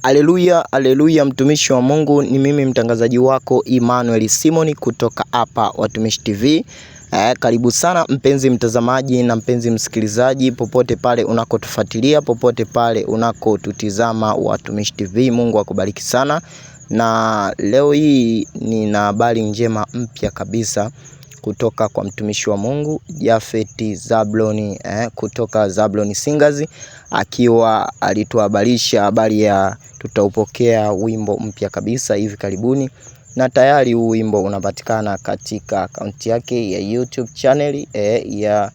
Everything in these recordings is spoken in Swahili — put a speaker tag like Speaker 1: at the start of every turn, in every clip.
Speaker 1: Aleluya, aleluya, mtumishi wa Mungu, ni mimi mtangazaji wako Emmanuel Simon kutoka hapa Watumishi TV. Karibu sana mpenzi mtazamaji na mpenzi msikilizaji, popote pale unakotufuatilia, popote pale unakotutizama Watumishi TV. Mungu akubariki sana, na leo hii nina habari njema mpya kabisa kutoka kwa mtumishi wa Mungu Jafeti Zabloni, kutoka Zablon Singers, akiwa alituhabarisha habari ya tutaupokea wimbo mpya kabisa hivi karibuni, na tayari huu wimbo unapatikana katika akaunti yake ya YouTube channel ya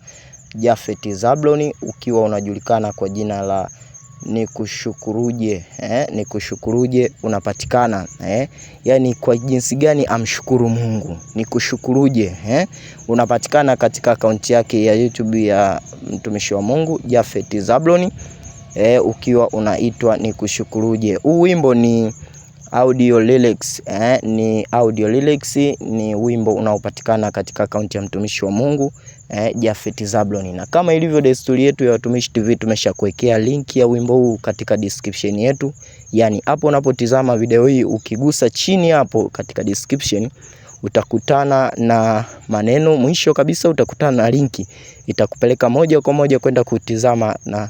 Speaker 1: Jafeti Zabloni, ukiwa unajulikana kwa jina la Nikushukuruje, Nikushukuruje unapatikana, yani kwa jinsi gani amshukuru Mungu, nikushukuruje, unapatikana katika akaunti yake ya YouTube ya mtumishi wa Mungu Jafeti Zabloni, ukiwa unaitwa Nikushukuruje. Huu wimbo ni audio lyrics, ni audio lyrics, ni wimbo unaopatikana katika akaunti ya mtumishi wa Mungu Jafeti Zablon. Na kama ilivyo desturi yetu ya Watumishi TV, tumeshakuwekea link ya wimbo huu katika description yetu. Yani hapo unapotizama video hii, ukigusa chini hapo katika description utakutana na maneno, mwisho kabisa utakutana na linki itakupeleka moja kwa moja kwenda kutizama na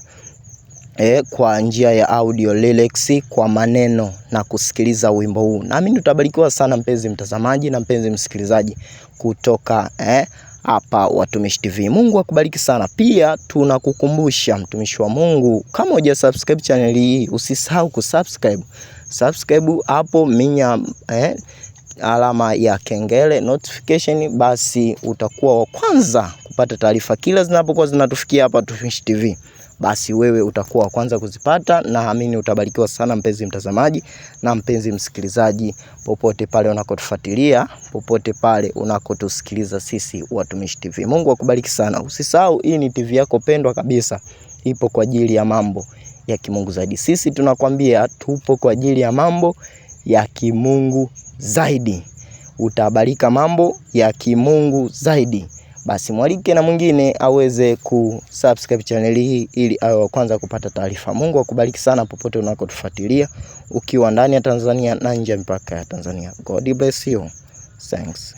Speaker 1: kwa njia ya audio lyrics kwa maneno na kusikiliza wimbo huu. Naamini utabarikiwa sana mpenzi mtazamaji na mpenzi msikilizaji kutoka hapa Watumishi TV. Mungu akubariki sana. Pia tunakukumbusha mtumishi wa Mungu, kama huja subscribe channel hii usisahau kusubscribe. Subscribe hapo, minya alama ya kengele notification, basi utakuwa wa kwanza kupata taarifa kila zinapokuwa zinatufikia hapa Watumishi TV, basi wewe utakuwa wa kwanza kuzipata, na amini utabarikiwa sana mpenzi mtazamaji na mpenzi msikilizaji, popote pale unakotufuatilia, popote pale unakotusikiliza sisi Watumishi TV. Mungu akubariki sana. Usisahau, hii ni TV yako pendwa kabisa, ipo kwa ajili ya mambo ya kimungu zaidi. Sisi tunakwambia tupo kwa ajili ya mambo ya kimungu zaidi. Utabarika mambo ya kimungu zaidi. Basi mwalike na mwingine aweze kusubscribe channel hii ili awe wa kwanza kupata taarifa. Mungu akubariki sana popote unakotufuatilia, ukiwa ndani ya Tanzania na nje ya mipaka ya Tanzania. God bless you. Thanks.